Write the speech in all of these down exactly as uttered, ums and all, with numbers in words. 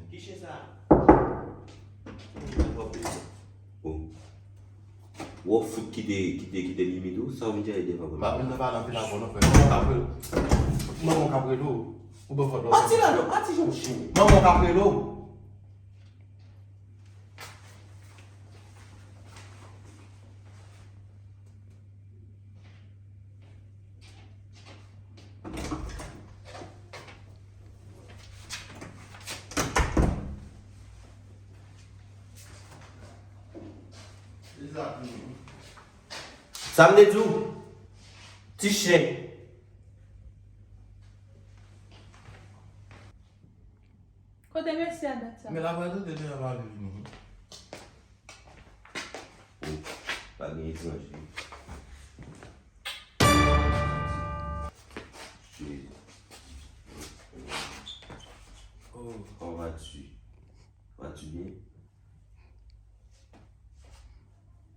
Ki chen sa a? Ou w ap fout kite, kite, kite limit ou, sa w vin chèche devan kòm. M pa vin nan pale anpil avè w non, frè. Manman w k ap rele w. Manman w k ap rele w. Ou ban fòt lòt. Pati la non, pati jan w chire. Manman w k ap rele w. Sa m te di w? Ti chen. Kote mesye a dat sa? Men la pral tande devan pa vini. Oh, pa gen etranje. Jezi. Oh, comment vas-tu? Vas-tu bien?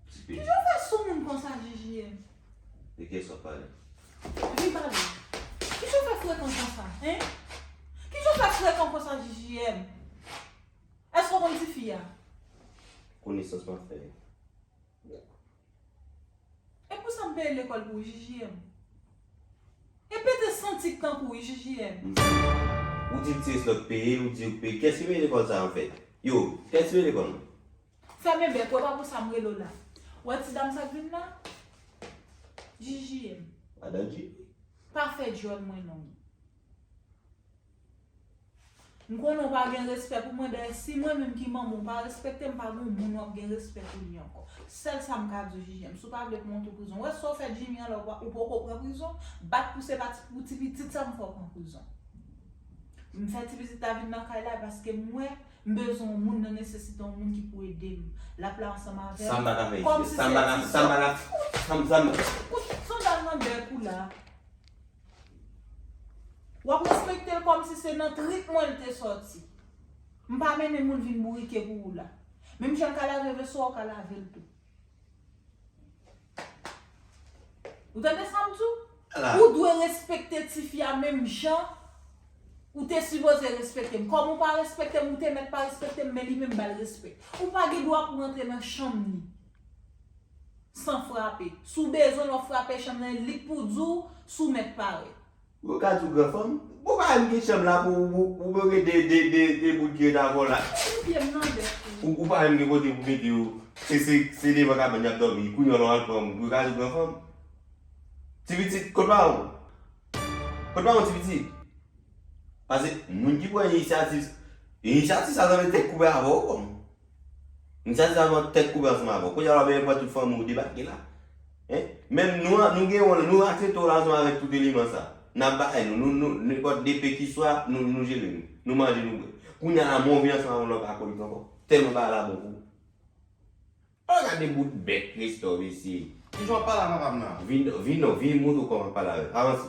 Ti peyi. Kijan w fè sou moun konsa, J J M? De kiyès w ap pale? Vin pale. Kijan w fè frekan konsa, en? Kijan w fè frekan konsa, J J M? Èske w konn tifi a? Konesans m ap fè. E pou sa m peye lekòl pou ou, J J M? E pete santi k tankou w, J J M? Ou di l ti res lòt peye, ou di l peye. Kiyès ki peye lekòl sa a, anfèt? Yo, kiyès ki peye lekòl nou? Fèmen bèk ou, e pa pou sa m rele w la. Ou wè ti dam sa k vin la? J J M. Madan Jimmy. Pa fè djòl mwen non. M konnen w pa gen respè pou mwen, dayè si mwen menm ki manman w pa respekte m, pa gen moun w ap gen respè pou li ankò. Sèl sa m ka di w, J J M, si w pa vle pou mwen tou prizon. Ou wè sa w fè Jimmy an la, ou pa, ou poko pran prizon, bat pou se pa ti, pou ti pitit sa m fè w pran prizon. M fè ti pitit la vin nan kay la paske m wè m bezwen yon moun nan nesesite, yon moun ki pou ede m. L ap la ansanm avè m. Sa m pa ka fè isit. Kòmsi se ti sè. Sa m pa ka, sa m pa ka, sa m, sa m. Kout sandal nan bèk ou la. W ap respekte l kòmsi se nan trip mwen l te sòti. M pa mennen moun vin bourike pou ou la. Menm jan l ka lave veso a, w ka lave l tou. Ou tande sa m di w? Ou dwe respekte tifi a menm jan ou te sipoze respekte m. Kòm ou pa respekte m, ou te mèt pa respekte m, men li menm ba l respè. Ou pa gen dwa pou w rantre nan chanm li san frape. Si w bezwen l, w ap frape chanm nan, e li k pou di w si w mèt parèt. Ou ka di w gran fanm. Ou pa menm gen chanm la pou ou, ou, ou gen de, de, de, de bout grenn avè w la. Ou pye m nan bèk ou. Ou, ou pa menm gen kote pou mete yo. Se, se, se devan kabann y ap dòmi. Kounye a w al pran moun. Ou ka di w gran fanm. Ti pitit, kote pa w? Kote pa w, ti pitit? Paske moun ki pran inisyativ, inisyativ sa, sa vle tèt koupe avè w, kòm. Inisyativ sa, sa vle tèt koupe ansanm avè w. Kounye a, w ap pran tout fanmi w debake la. Hein? Menm nou, nou gen yon, nou aksepte w la ansanm avèk tout eleman sa. N ap bay nou, nou, nou, nenpòt depe ki swa, nou, nou jere nou. Nou manje, nou bwè. Kounye a la, men w vin ansanm avè w, w pa akolik ankò. Tèlman bagay la bon pou ou. Oh, gade bout bèk Nestor, mesye. Kijan w ap pale a papa m nan? Vin, vin non, vin montre w kòman w ap pale avè l. Avanse.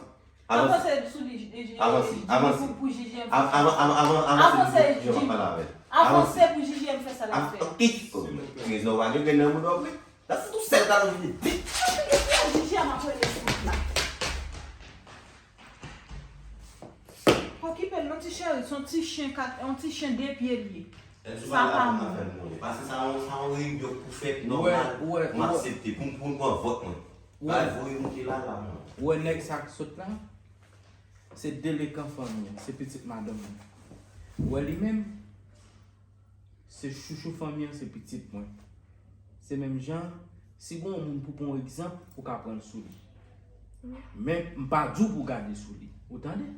Avanse. Avanse sou li, J-, J-, Avanse, J-, avanse. Pou, pou J J M. Av-, avan, avan, avan, avanse. Avanse, J-, avanse pou J J M fè sa l ap fè. Avanse. Ti Nestor, w pa gen grenn nan mouda w vre? L ap fout ou sèl talè vini. J J M ap rele sou la. Pa okipe l non ti cheri, se yon ti chen kat, yon ti chen de pye l ye. Sa pa moun. Paske sa yon, sa yon reyinyon pou fèt nòmal. M aksepte pou m, pou m pran vòt mwen. Bay voye moute la la mwen. Ou wè nèg sa k sot la? Se delekan fanmi an, se pitit madanm mwen. Ou wè li menm? Se chouchou fanmi an, se pitit mwen. Se menm jan, si gon yon moun pou pran yon egzanp, ou ka pran l sou li. Men, m pa di w pou w gade sou li. Ou tande?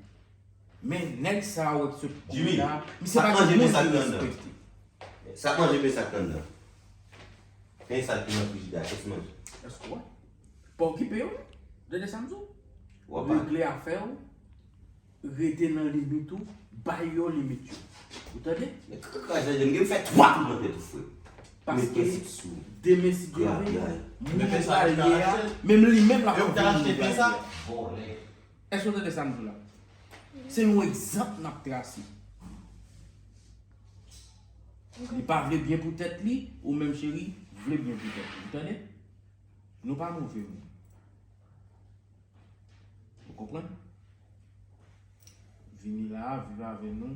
Men, nèg sa a wè k sot kounye a, misye pa gen moun pou respekte. Sa k manje men sa k anndan? Men sa k nan frijida, kès manje? Èske w wè? Pa okipe yo, tande sa m di w. Regle afè w. Rete nan limit ou, bay yo limit yo. Ou tande? Men kaka, jan m gen fè twa kou nan tèt ou, frè. Paske demen si Dye vle, moun ou pral ye a, menm li menm l ap fè moun ou pral ye a. Èske w tande sa m di w la? Se yon egzanp n ap trase. Li pa vle byen pou tèt li, ou menm cheri, vle byen pou tèt li. Ou tande? Nou pa move moun. Ou konprann? Vini la a, viv avè nou.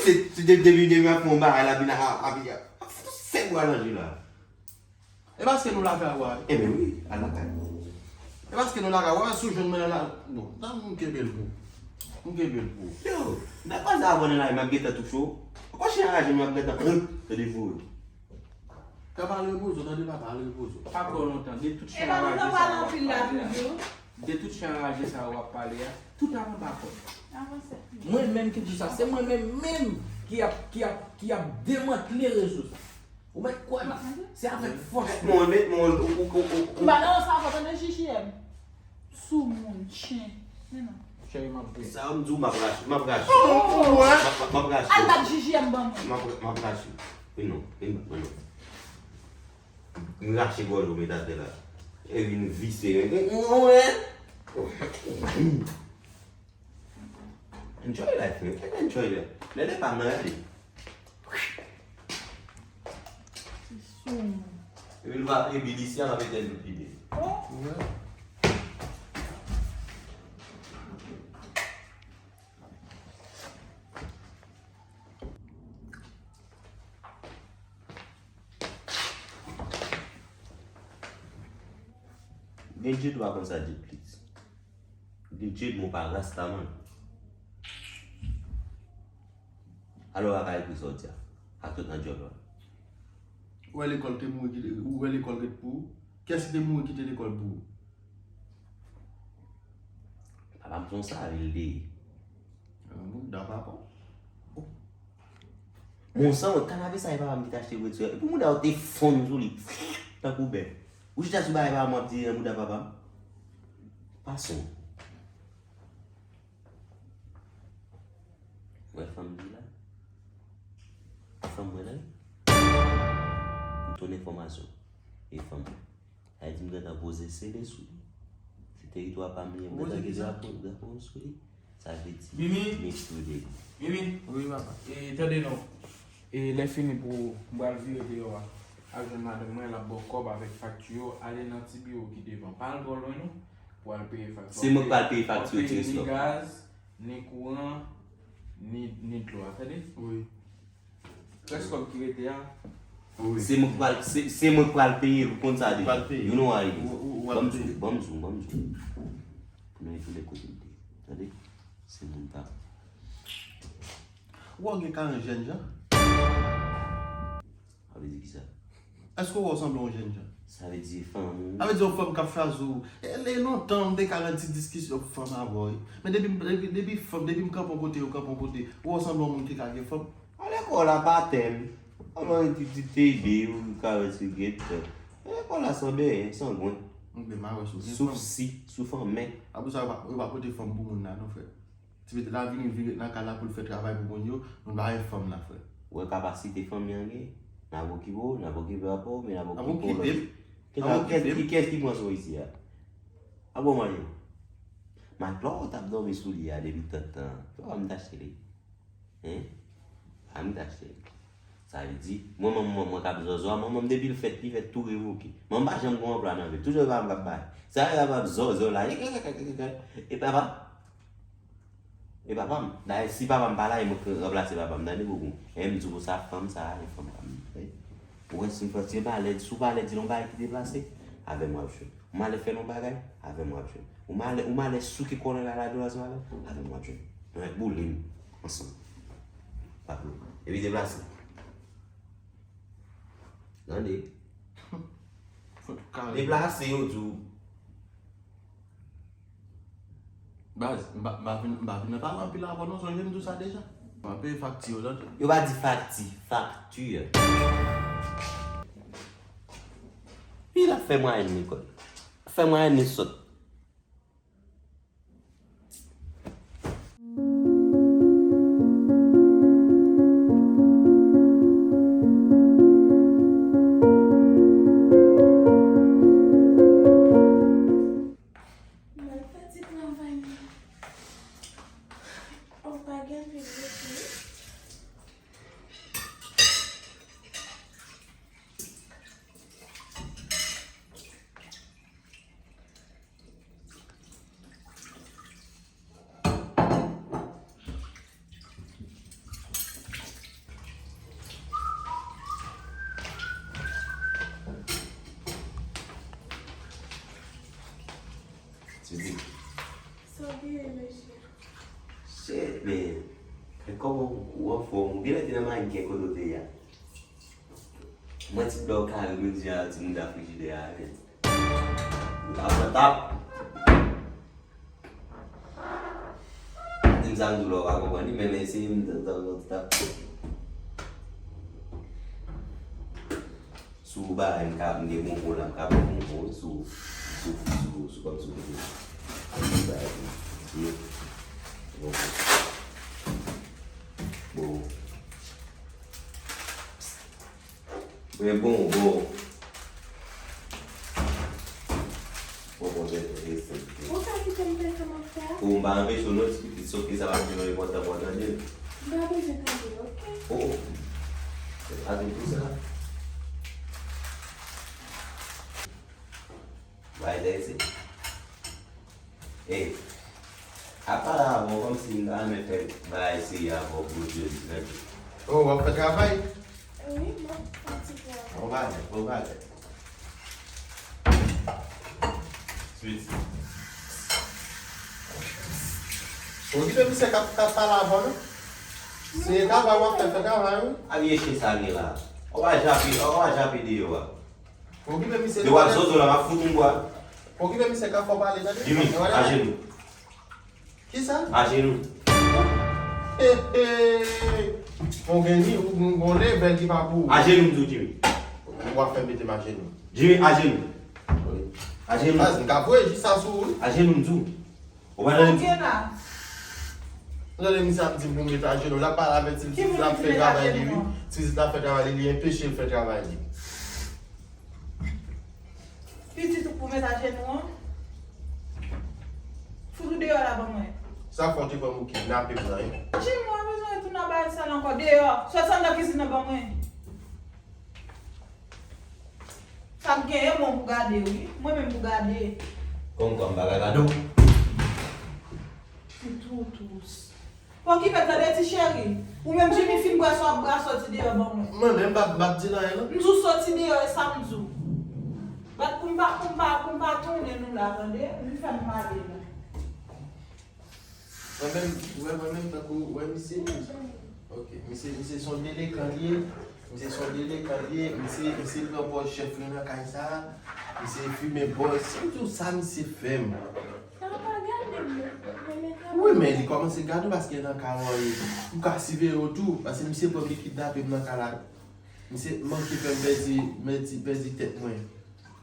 Misye, depi, depi, depi m ap fè yon bagay la, vin a, a, a, a, sèk bwa nan je la. E paske nou lakay ou a. Ebyen wi, al lakay. E paske nou lakay ou a, si w jwenn mwen nan la, bon, tan m kenbe l pou ou. M kenbe l pou ou. Yo, nan pa sa avan nan la, m ap gentan touche w. Ankò chen anraje m ap gentan, tande voye. Ka pale repoze w, tande papa, al repoze w. Pa twò lontan, de tout chen anraje sa w ap pale a. De tout chen anraje sa w ap pale a, tout ap anba kòd. Mwen menm ki di sa, se mwen menm menm ki ap, ki ap, ki ap demantle rezo sa. Ou mèt kwè m, se avèk fòs. Mwen, mwen, mwen, ou, ou, ou, ou, ou. M pa nan sa ankò, tande J J M. Soumoun, chen. Men non. Cheri, m ap voye. Sa yo m di w, m ap rache, m ap rache. Oh! M ap, m ap rache. Al bat J J M ban mwen. M ap, m ap rache. Vin non, vin bat mwen non. M rache gòj ou met atè la. E vin vise. Enjoy life, man. Enjoy life. Lè lè pa m nan, gade. Ti sou. Epi l va, epi li si a va pete l pi byen. Oh. Gen djed ou pa konn sa djed plis. Gen djed mwen pa rastaman. Alò a ka ekri sa w di a. Ak tout nan djòb la. Ou wè lekòl te mouri kite, ou wè lekòl ret pou ou? Kiyès ki te mouri kite lekòl pou ou? Papa m se yon sal li ye. Mouda papa w. Mon san, kanapé sa e papa m ki te achte pou mwen. Epi mouda yo te fonn sou li. Tankou bè. Ou chita sou bagay papa m w ap di mouda papa m. Pason. Wè fanm li la. Fanm mwen la. M tounen fòmasyon. E fanm mwen. Sa vle di m gentan poze sele sou li. Se teritwa pa m li, m gentan gen drapo, drapo sou li. Sa vle di, Mimi, m eksplode li. Mimi. Wi, papa. E, tande non. E, lè fini pou m pral vire deyò a. Al jwenn madanm mwen, l ap ba w kòb avèk fakti yo. Ale nan ti biwo ki devan. Pa al twò lwen non. Pou al peye fakti. Se mwen k pral peye fakti yo, ti Christophe. Ni gaz, ni kouran, ni, ni dlo a, tande? Wi. Rès kòb ki rete a. Wi. Se mwen k pral, se, se mwen k pral peye, ou konn sa deja. Pral peye. You know how it is. Ou, ou, ou pral peye. Ban m sou, ban m sou, ban m sou. Pou nou retounen kote m te ye. Tande? Se moun pa. Ou wè w gen karan jèn jan? Sa vle di kisa? Èske w wè w sanble yon jènjan? Sa vle di fanm. Sa vle di yon fanm k ap chwazi w. E, e lontan, m te ka nan ti diskisyon fanm avè w, wi. Men depi, depi, depi fanm, depi m kanpe yon kote, yo kanpe yon kote, ou wè w sanble yon moun ki ka gen fanm? Ale kò w la pa tèm. Kòman ti ti tebe ou karès ou gen tèm. Ale kò w la san benyen, san gwen. M gen mawè sou gen fanm. Souf si, souf anmè. A pou sa yo pa, yo pa pote fanm pou moun la non, frè. Ti pitit la vini, vin ret nan kay la pou l fè travay pou moun yo, nou pa wè fanm la, frè. Ou wè kapasite fanmi an gen? N ap okipe w, n ap okipe papa w, men n ap okipe w lòt. N ap okipe m. N ap okipe m. Kiyès ki pran sou isi a? A bon manje. Matlò ou t ap dòmi sou li a depi tantan an. Ou pa m t achte li. Hein? Pa m t achte li. Sa vle di, mwen manman mwen k ap zòzò a, manman m depi l fèt, li fèt tou revoke. Manman m pa janm gen yon anplwa nan vi l. Toujou e papa m k ap bay. Sa e papa m zòzò la. E papa m. E papa m. Dayè, si papa m pa la, e mwen k ranplase papa m, tande bobo. E m di w konsa, fanm sa a, e fanm pa m. Ou wè, si m fè, si m pa lè, si w pa lè di l yon bagay ki deplase, avè m w ap jwenn. Ou malè fè l yon bagay, avè m w ap jwenn. Ou malè, ou malè souke kò nan lalado a, si w malè, avè m w ap jwenn. Nou mèt boule m ansanm. Pa pwoblèm. Epi deplase. Tande. Deplase, yo di w. Baz, m pa, m pa vin, m pa vin nan pale anpil avè w non, sonje m di w sa deja. M ap peye fakti yo, tande. Yo pa di fakti, fakti. Pi l ap fè mwayèn li kòl. Fè mwayèn li sot. M al fè ti travay mwen. Oh, pa gen anpil rete. Sweetie. Sa w genyen, mesye? Shit, man. Kòman ou anfòm? Ou genlè te nan marenken kote w te ye a. Mwen ti blòk kare, mwen di a ti mouda frijidè a, men. Ou ta pran tap. Pa di m sa m di w la, ou pa konprann li, men, men eseye m t-, t-, t-, tap. Si w ba m ka, m gen bonbon la, m ka ba w bonbon, wi, si w, si w, si w, si w kòmsi w vle. M ba w bonbon. Bon. Men bon, bon. Bon, bon, jèn, jèn, jèn. Ou ka kite m fè sa m ap fè a? Ou m pa anpeche w non, ti pitit, sof ke sa pa t vin yon enpòtan pa w tande. M pa bezwen tande, oke? Oh, oh. Se pa vin pou sa. Bay dèyè se. Ey, ap pale avè w kòmsi m ta renmen fè bagay serye avè w pou Bondye di tande. Oh, w ap fè travay? Wi, m ap fè ti travay. Bon bagay, bon bagay. Switi. Okipe misye k ap, k ap pale avè w non. Se travay w ap fè, fè travay wi. A vye chen sa gen la. Ou pa jape, ou pa jape deyò a. Okipe misye. Depi w ap sòti la, m ap fout yon bwa. Okipe misye ka fè w pale tande. Jimmy, ajenou. Kisa? Ajenou. He he. Ou gen ni, ou gon level ki pa pou ou. Ajenou m di w Jimmy. Ou ap fè m mete m ajenou. Jimmy, ajenou. Ajenou. Baz, m ka voye jis sa sou ou wi. Ajenou m di w. Ou pa tande? Ou gen la. Ou tande misye ap di m pou m met ajenou. L ap pale avè ti pitit la ap fè travay li wi. Ti pitit la ap fè travay li, li enpeche l fè travay li. Pitit ou pou met ajenou an? Fout ou deyò la ban mwen. Sa fè w te kwè m ou kidnape m nan wi. Jimmy, ou pa bezwen retounen anba esal ankò. Deyò. Sòti anndan kizin nan ban mwen. Sa k genyen bon pou gade wi. Mwen menm pou gade. Konn kòm bagay gade w. Ti toutous. Okipe tande ti cheri. Ou menm Jimmy fin bwè sa w ap bwè a sòti deyò ban mwen. Mwen menm m p ap, m p ap di l anyen non. M di w sòti deyò e sa m di w. Bat pou m pa, pou m pa, pou m pa tounen nou la tande. M fè m pale la. Mwen menm, ou wè mwen menm tankou, ou wè misye menm. Ok, misye, misye se yon delekan li ye. Misye se yon delekan li ye. Misye, misye pran pòz chèf li nan kay sa. Misye fimen bòz. Se tout sa misye fè m. Sa pa gade m, non. Mwen menm travay. Wi, men li kòmanse gade w paske nan kay ou ye. M ka siveye w tou, paske misye pran m, li kidnape m nan kay la. Misye manke fè m pèdi, pèdi, pèdi tèt mwen.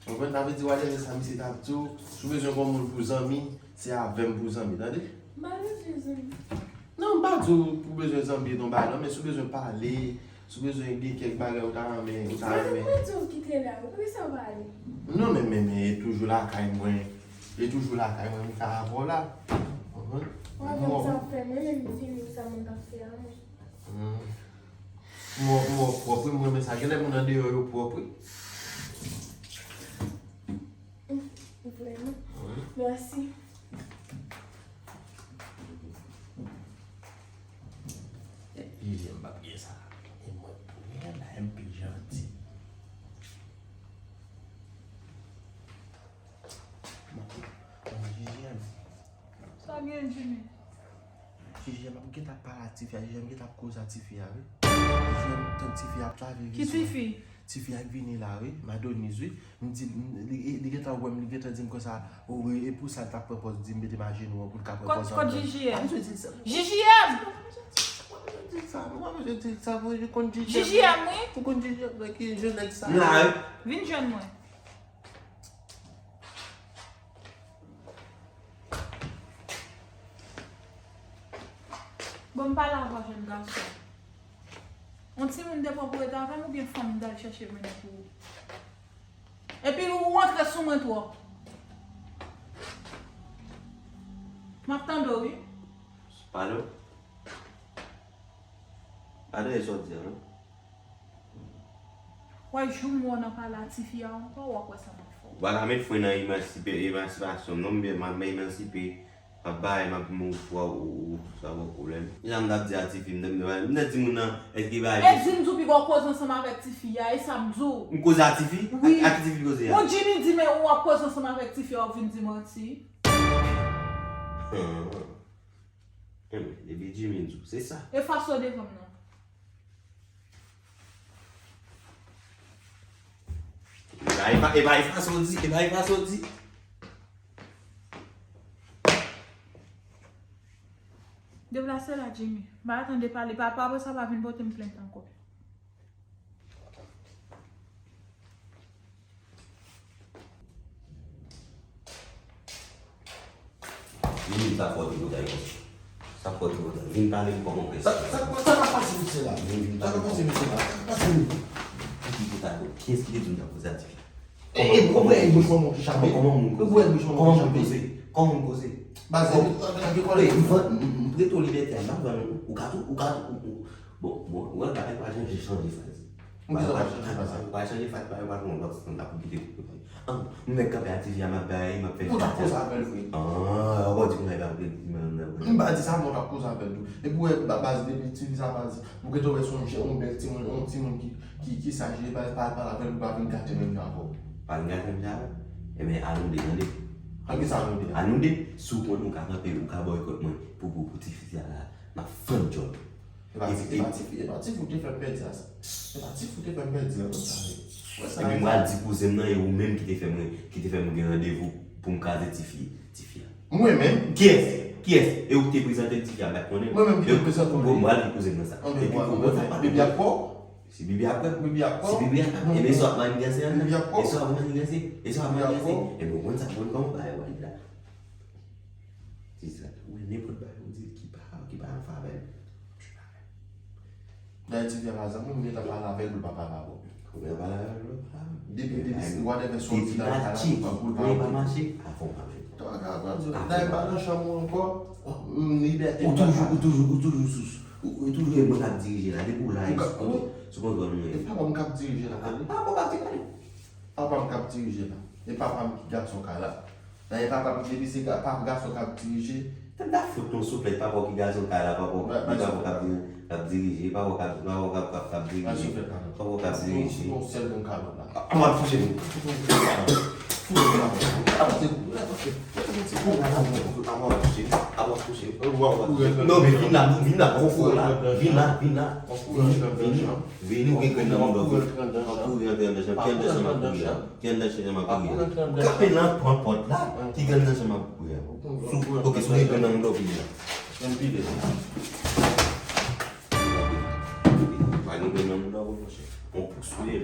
Konprann? Sa vle di, whatever sa misye t ap di w, si w bezwen yon moun pou zanmi, se avè m pou zanmi, tande? M pa bezwen zanmi. Non, m pa di w pou bezwen zanmi non ba non, men si w bezwen pale, si w bezwen gen kèk bagay ou ta renmen, ou ta renmen. Mwen di w kite la, wi, poukisa w pa ale? Non, men, men, men, e toujou lakay mwen. E toujou lakay mwen, m ka avè w la. Konprann? W ap wè sa w ap fè, mwen menm m fini sa mwen t ap fè a, mwen. Hmm. M wè, m wè w pwòp, wi, m renmen sa. Genlè moun andeyò yo pwòp, wi. Vrèman. Wi. Mèsi. Jijiyèm p ap gen sa. E mwen premye la, M P janti. Bon, bon, Jijiyèm. Sa gen, Jimmy? Jijiyèm ap gentan pale a tifi a, Jijiyèm gentan ap koze a tifi a, wi. Jijiyèm tann tifi a ap lave veso. Ki tifi? Tifi a k vini la, wi, Madonise, wi. M di, m, li, li gentan wè m, li gentan di m konsa, o, wi, e pou sa l t ap pran pòz di m mete m ajenou an pou l ka pran pòz an. Kot Jijiyèm? Pa bezwen di l sa. Jijiyèm! Pa bezwen di l sa, pa bezwen di l sa, pa bezwen di l sa, wi, ou konn Jijiyèm. Jijiyèm, wi. Ou konn Jijiyèm, men ki jan nèg sa. M la, wi. Vin jwenn mwen. Bon, m pale avè w, jèn gason. Yon timoun te pran pou rete avè m oubyen fanm m t al chèche mennen pou ou? Epi ou rantre sou mwen twòp. M ap tande w, wi. Padon? Padon, e sa w di a, non? Wè, jou m wè w nan pale a tifi a ankò, w ap wè sa m ap fè w. Ou pa ka met fren nan emansipe, emansipasyon m, non, m byen, m ap emansipe, m ap bay, m ap move, ou, ou, ou, sa pa pwoblèm. Kijan m t ap di a tifi, m te, m te, m te di moun nan, èske bagay. E di m di w pi bon koze ansanm avèk tifi a, e sa m di w. M koze a tifi? Wi. A, a ki tifi l koze a? Bon, Jimmy di, men ou ap koze ansanm avèk tifi a, w ap vin di manti. Hum. Enben, depi Jimmy di w, se sa. Efase w devan m non. E pa, e pa, e pa efase w di, e pa efase w di. Deplase la, Jimmy. M pa tande pale, pa, pa, apre sa, pa vin pote m plent ankò. Vin, sa fò tripotay konsa. Sa fò tripotay. Vin pale m kòman w fè sa. Sa, sa, sa k ap pase misye la? Vin, vin pale m kòman. Sa k ap pase misye la? Sa k ap pase misye la? Tripotay, kiyès ki te di m ta koze a tifi? E, e, ou wè bouch manman ki chape? Kòman moun koze? Ou wè bouch manman ki chape? Kòman moun koze? Kòman moun koze? Baz, m, m, m, m prete w libète a, m pa vann ou. Ou ka tou, ou ka tou, ou, ou, bon, bon, ou wè bagay pa chanje, chanje fraz. Ou ka pa chanje fraz. Ou pa chanje fraz, bagay pa chanje, ou pa chanje, ou pa chanje. An, m nèg kanpe a tifi a, m ap bay, m ap fè. Ou t ap koze avè l vre. An, ou di konsa, e pa vre, di m nan vre. M pa di sa, men w t ap koze avè l tou. Epi w wè, ba-, baz, depi tifi sa, baz, ou gentan wè se yon jèn, yon bèl timoun, yon timoun ki, ki, ki saj, li pa, pa, pale avè l, ou pa vin gate menm jan avè w. Pa vin gate menm jan avè l? Ebyen, al nou de, tande. An, kisa al nou de? Al nou de, si w konnen ou ka kanpe, ou ka bòykòt mwen pou, pou, pou tifi sa la, m ap fann djòl. E pa ti, e pa ti fi, e pa ti fi ou te fè m pèdi a sa. E pa ti fi ou te fè m pèdi a konsa, wi. Wè sa. Epi m pral di kouzen m nan, e ou menm ki te fè mwen, ki te fè mwen gen randevou pou m kraze tifi, tifi a. Mwen menm? Kiyès? Kiyès? E ou ki te prezante m tifi a, m pa t konnen. Mwen menm ki te prezante w li. Bon, m pral di kouzen m nan sa. Epi ou konn sa, pa bibi ap pran w? Si bibi ap pran w? Bibi ap pran w? Si bibi ap pran w, ebyen, e sa w ap maniganse an? Bibi ap pran w? E sa w ap maniganse? E sa w ap maniganse? Ebyen, ou konn sa, ou konn kòman bagay yo ale la. Se sa tou, wi, nenpòt bagay ou di l ki pa, ki pa an favè l. Dayè, tifi a pa zanmi m, m gentan pale avè l, pou l pa pale avè w. Ou gentan pale avè l, pou l pa pale avè w? Depi, depi, whatever sa w di la, pale avè l, pou l pa pale avè w. Mwen pa mache, pa fè w pale. Dayè, m pa nan chanm ou ankò, m libète m. Ou toujou, ou toujou, ou toujou sou, ou, ou toujou e mwen k ap dirije la, depi w la, e sou kontwòl, sou kontwòl mwen. E pa mwen k ap dirije la, tande. Pa mwen k ap dirije. Papa m k ap dirije la. E papa m ki gason kay la. Dayè papa m, depi se ga-, pa gason k ap dirije. Tèt da fout non souflèt, papa w ki gason kay la, papa w ki, papa w k ap diri-, k ap dirije, papa w k ap, papa w k ap, k ap, k ap dirije. Papa w k ap dirije. Yon sèl moun kalòt la. An, w ap touche moun. Non, men vin la, non, vin la, pran kouri la. Vin la, vin la, vin, vin, vin, ou gen grenn nan mouda w. Pran kouri antre anndan chanm, ki anndan chanm ap kouri la. Ki anndan chanm ap kouri la. Kanpe nan pran pòt la, ki anndan chanm ap kouri la. Sou, ok, si w gen grenn nan mouda w, vin la. Pa gen grenn nan mouda w, monchè. On pouk sou li,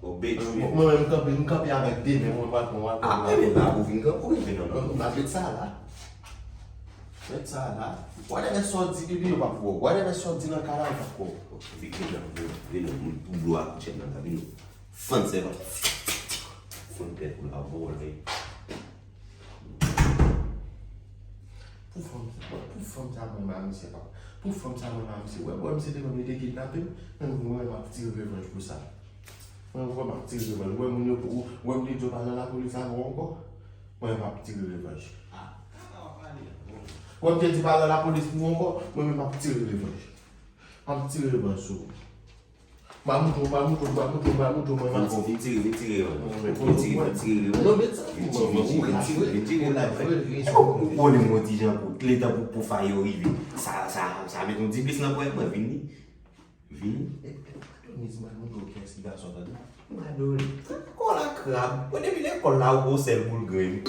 on bèk sou li. Mwen menm, m kanpe, m kanpe avèk de men, mwen pral pran, mwen pral pran. Ah, men la, ou vin kanpe, ou gen grenn nan mouda w. M ap met sa la. Met sa la. Whatever sa w di, pipi, yo p ap wè w. Whatever sa w di nan kay la, yo p ap wè w. Ok, vin, vin, vin, vin, ou dlo a kout chèn nan la, vin. Fann sèvan. Fann tèt ou la vole. Pou fanm sa, pou fanm sa mwen pa misye pa. Pou fanm sa mwen pa misye. Wè, wè, misye te konn li te kidnape m, men mwen m ap tire revanj pou sa. Mwen vre m ap tire revanj. Wè, moun yo pou, wè, m te di yo pa nan lapolis avè w ankò. Mwen m ap tire revanj. Wè, m te di pa nan lapolis pou ou ankò, mwen menm m ap tire revanj. M ap tire revanj sou ou. M a moutre w, m a moutre w, m a moutre w, m a moutre w, mwen m a Vin, vin tire, vin tire revanj. Vin tire, vin tire revanj. Non, men sa, vin tire, vin tire, vin tire, vin tire. Ou la vrè rezon. Ou konnen mwen ti jan kout, letan pou, pou fay yo rive. Sa, sa, sa met yon ti plis nan pwen mwen, vin li. Vin li. Adonis, m a moutre w kiyès ki gason, tande. M a dole. Kò la krab. Mwen depi lekòl la, ou gon sèl boul grenn.